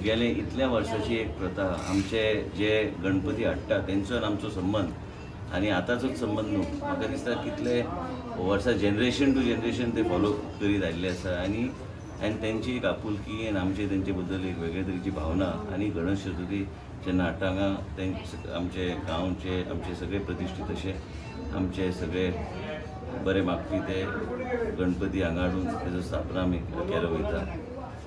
गेले इतल्या वर्साची एक प्रथा, आमचे जे गणपती हाडटा तेंचो आनी आमचो संबंद आनी आतांचोच संबंद न्हू, म्हाका दिसता कितले वर्सां जनरेशन टू जनरेशन ते फॉलो करीत आयिल्ले आसा. आनी आनी तेंची एक आपुलकी आनी आमचे तेंचे बद्दल एक वेगळे तरेची भावना. आनी गणेश चतुर्थी जेन्ना हाडटा हांगा तेंचे आमचे गांवचे आमचे सगळे प्रतिश्ठीत अशे आमचे सगळे बरे मागपी ते गणपती हांगा हाडून तेजो स्थापना आमी केलो वयता.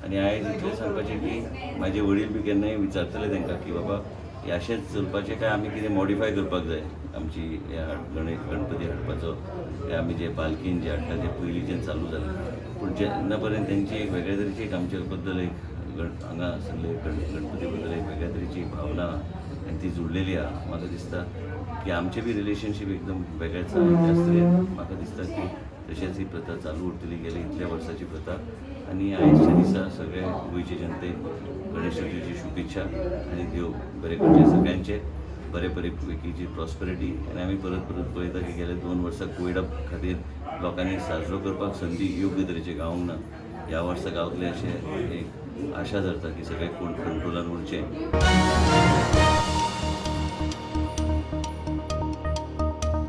आनी आयज इतलें सांगपाचें की म्हाजे वडील बी केन्नाय विचारतले तांकां की बाबा हे अशेंच चलपाचें काय आमी कितें मॉडिफाय करपाक जाय आमची हे गणपती हाडपाचो, हे आमी जे पालकीन जे हाडटा ते पयलींच्यान चालू जालें. पूण जेन्ना पर्यंत तेंची एक वेगळे तरेची एक आमचे बद्दल एक हांगा आसले गणपती बद्दल एक वेगळ्या तरेची भावना आनी ती जुडलेली आहा. म्हाका दिसता की आमचें बी रिलेशनशीप एकदम वेगळेंच आहा. त्याच तरेन म्हाका दिसता की तशेंच ही प्रथा चालू उरतली गेली इतल्या वर्साची प्रथा. आनी आयच्या दिसा सगळे गोंयचे जनतेक गणेश चतुर्थीची शुभेच्छा आनी देव बरें करचें सगळ्यांचे बरे बरे पैकीची प्रॉस्पेरिटी. आनी आमी परत परत पळयता की गेले 2 वर्सां कोविडा खातीर लोकांनी साजरो करपाक संदी योग्य तरेचे गावंक ना. ह्या वर्सा गावतले अशें एक आशा धरता की सगळे कोण कंट्रोलान उरचें.